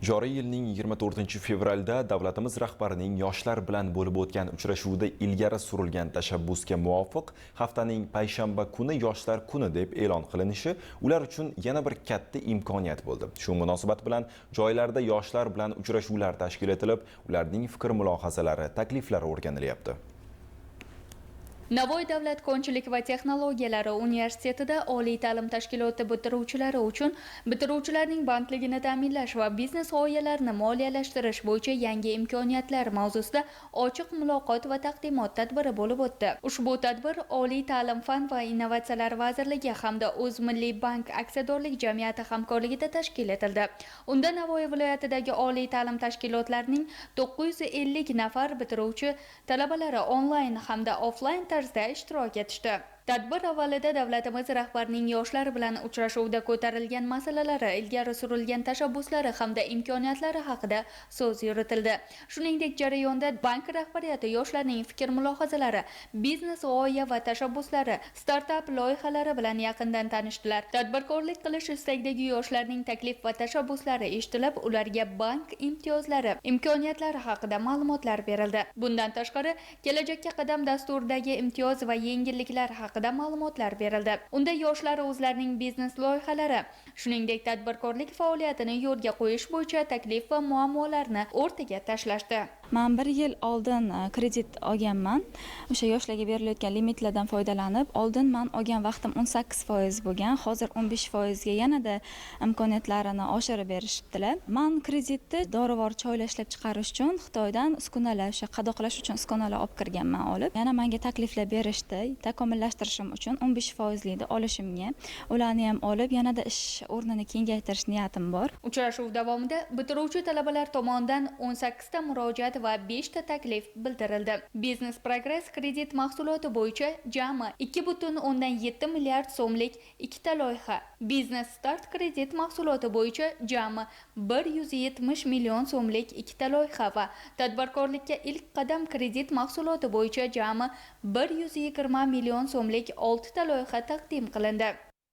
Joriy yilning 24-fevralda davlatimiz rahbarining yoshlar bilan bo'lib o'tgan uchrashuvida ilgari surilgan tashabbusga muvofiq haftaning payshanba kuni Yoshlar kuni deb e'lon qilinishi ular uchun yana bir katta imkoniyat bo'ldi. Shu munosabat bilan joylarda yoshlar bilan uchrashuvlar tashkil etilib, ularning fikr mulohazalari, takliflari o'rganilyapti. Navoiy davlat konchilik va texnologiyalari universitetida oliy ta'lim tashkiloti bitiruvchilari uchun bitiruvchilarning bandligini ta'minlash va biznes g'oyalarini moliyalashtirish bo'yicha yangi imkoniyatlar mavzusida ochiq muloqot va taqdimot tadbiri bo'lib o'tdi. Ushbu tadbir Oliy ta'lim, fan va innovatsiyalar vazirligi hamda O'zmilliybank aksiyadorlik jamiyati hamkorligida tashkil etildi. Unda Navoiy viloyatidagi oliy ta'lim tashkilotlarining 950 nafar bitiruvchi talabalari onlayn hamda offlayn tarzda ishtirok etishdi. Tadbir avvalida davlatimiz rahbarining yoshlar bilan uchrashuvda ko'tarilgan masalalari, ilgari surilgan tashabbuslari hamda imkoniyatlari haqida so'z yuritildi. Shuningdek, jarayonda bank rahbariyati yoshlarning fikr mulohazalari, biznes g'oya va tashabbuslari, startap loyihalari bilan yaqindan tanishdilar. Tadbirkorlik qilish istagidagi yoshlarning taklif va tashabbuslari eshitilib, ularga bank imtiyozlari, imkoniyatlari haqida ma'lumotlar berildi. Bundan tashqari, Kelajakka qadam dasturidagi imtiyoz va yengilliklar haqida ma'lumotlar berildi. Unda yoshlar o'zlarining biznes loyihalari, shuningdek, tadbirkorlik faoliyatini yo'lga qo'yish bo'yicha taklif va muammolarni o'rtaga tashlashdi. Man bir yil oldin kredit olganman. O'sha yoshlarga berilayotgan limitlardan foydalanib, oldin man olgan vaqtim 18% bo'lgan, hozir 15 foizga yanada imkoniyatlarini oshirib berishibdilar. Man kreditni dorivor choylar ishlab chiqarish uchun Xitoydan uskunalar, o'sha qadoqlash uchun uskunalar olib kirganman olib. Yana manga takliflar berishdi, takomillashtirishim uchun 15 foizlikni olishimga. Ularni ham olib, yanada ish o'rnini kengaytirish niyatim bor. Uchrashuv davomida bitiruvchi talabalar tomonidan 18 ta murojaat va 5 ta taklif bildirildi. Biznes Progress kredit mahsuloti bo'yicha jami 2,7 milliard so'mlik ikkita loyiha, Biznes Start kredit mahsuloti bo'yicha jami 170 million so'mlik ikkita loyiha va Tadbirkorlikka ilk qadam kredit mahsuloti bo'yicha jami 120 million so'mlik 6 ta loyiha taqdim qilindi.